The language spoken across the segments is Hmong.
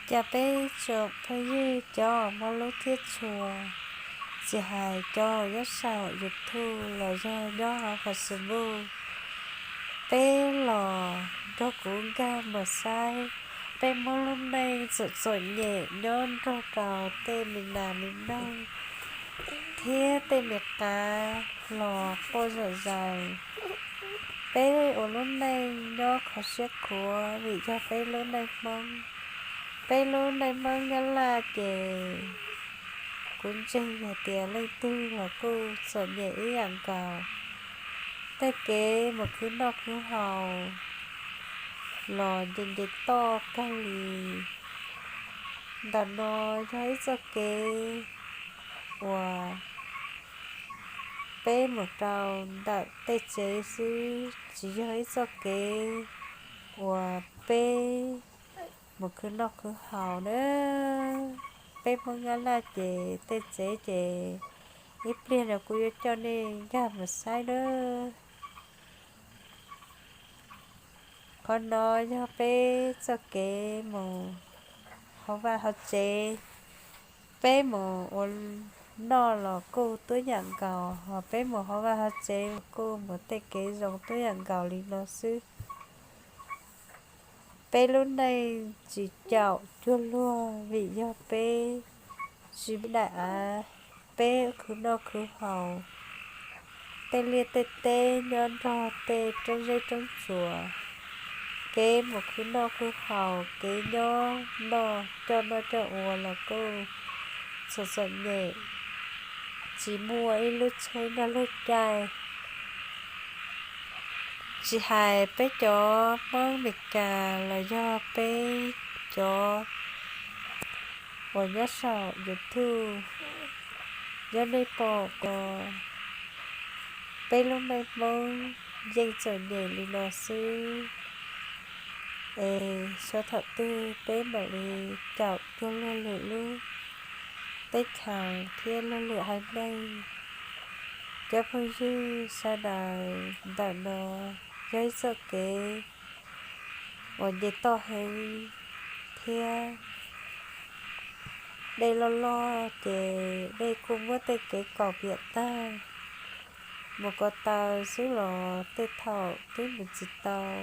Cas peb tsoom phooj ywg cov Hmoob lub thiab tshua, tsis hais cov nyob saum YouTube los yog nyob hauv Facebook, peb los nrog kuv nkag mus saib peb Hmoob lub neej txom txom nyem nyob nrog rau tej me nas me noog thiab tej me qav los quaj zom zaws. Peb ua lub neej nyob kho siab khuav vim yog peb lub neej Hmoob. Peb lub neej Hmoob Nyab Laj ces kuv ntseeg hais tias leej twg los kuj txom nyem ib yam nkaus. Tej kev mus khwv noj khwv haus los nce nce toj kawg li. Ntawm no yog ib txoj kev uas peb mus rau ntawm tej tsev xwb, tsis yog ib txoj kev uas peb mus khwv noj khwv haus na. Peb Hmoob Nyab Laj ces tej tsev ces ib pliag no kuv yuav coj nej nkag mus saib na. Qhov no yog peb txoj kev mus hauv vaj hauv tsev. Peb mus ua noj los kuj tuab yam nkaus, ho peb mus hauv vaj hauv tsev los kuj mus tej kev zoo tuab yam nkaus li no xwb. Peb lub neej tsis caum cuag luag vim yog peb tsis daim av, peb khwv noj khwv haus tej liaj tej teb nyob nrog tej roob zeb roob tsuas. Kev mus khwv noj khwv haus, kev nyob noj coj noj coj ua los kuj txom txom nyem, tsis muaj ib lub tsheb nrog luag caij. Tsis hais peb cov Hmoob Meskas los yog peb cov uas nyob saum YouTube, yog nej pom ko, peb lub neej Hmoob yeej txom nyem li no xwb. Es xyov thaum twg peb mam li caum cuag luag lwm lub teb chaws thiab luag lwm haiv neeg. Cov phooj ywg sawv daws, ntawm no yog ib txoj kev uas nce toj heev thiab dej loj loj ces dej kuj muab tej kev kaus piam tag, mus ko taw xwb los tej thaum twb mus tsis tau.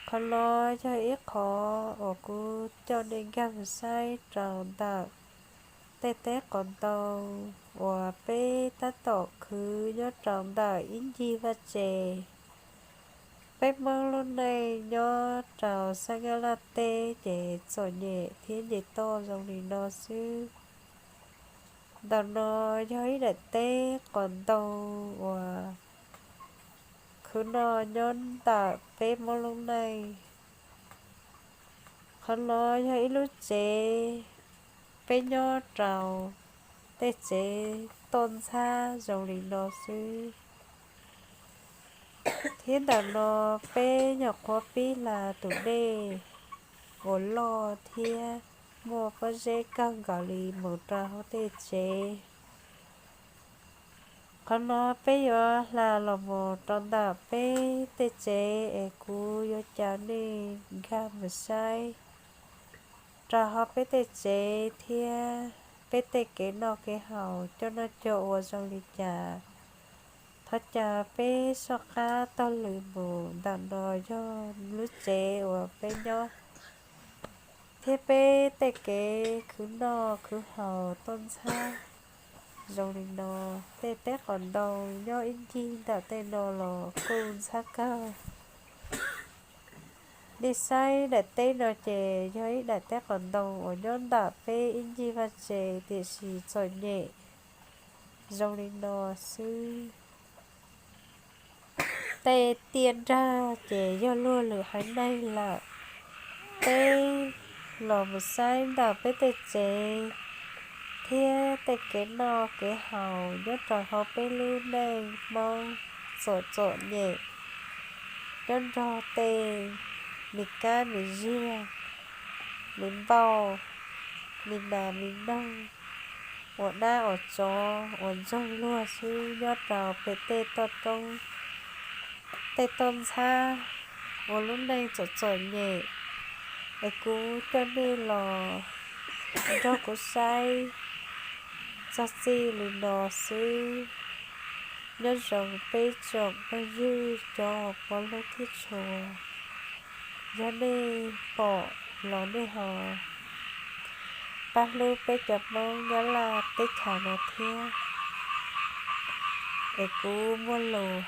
Qhov no yog ib qhov uas kuv coj nej nkag mus saib rau ntawm tej teb qos ntoo uas peb tab tom khwv nyob rau ntawm ib ncig vaj tse. Peb Hmoob lub neej nyob rau sab Nyab Laj teb ces txom nyem thiab nce toj zoo li no xwb. Ntawm no yog ib daim teb qos ntoo uas khwv noj nyob ntawm peb Hmoob lub neej. Qhov no yog ib lub tsev peb nyob rau tej tsev toj ntxhab zoo li no xwb. Thiab ntawm no peb nyuam qhuav pib hla tus dej uas loj thiab muaj pob zeb kawg nkaus li mus rau hauv tej tsev. Qhov no peb yuav hla los mus rau ntawm peb tej tsev es kuv yuav caw nej nkag mus saib rau hauv peb tej tsev thiab peb tej kev noj kev haus coj noj coj ua zoo li cas. Thov caw peb soj qab taug lw mus. Ntawm no yog lub tsev uas peb nyob thiab peb tej kev khwv noj khwv haus toj ntxhab zoo li no. Tej teb qos ntoo nyob ib ncig ntawm tej no los kuj ntxhab kawg. Nej saib daim teb no ces yog ib daim teb qos ntoo uas nyob ntawm peb ib ncig vaj tse, tiam sis txom nyem zoo li no xwb. Tej tiaj nrag ces yog luag lwm haiv neeg lawm. Peb los mus saib ntawm peb tej tsev thiab tej kev noj kev haus nyob rau hauv peb lub neej Hmoob txom txom nyem, nyob nrog tej me kab me ziag, me npauj, me nas me noog, ua dab ua tsov ua ntsoog luag xwb nyob rau pem tej toj roob, tej toj ntxhab, ua lub neej txom txom nyem. Es kuv coj nej los nrog kuv saib txog txij li no xwb. Nyob zoo peb tsoom phooj ywg cov puav leej thiab tshua, yog nej pom los nej ho pab hlub peb cov Hmoob Nyab Laj teb chaws no thiab. Es kuv muaj lus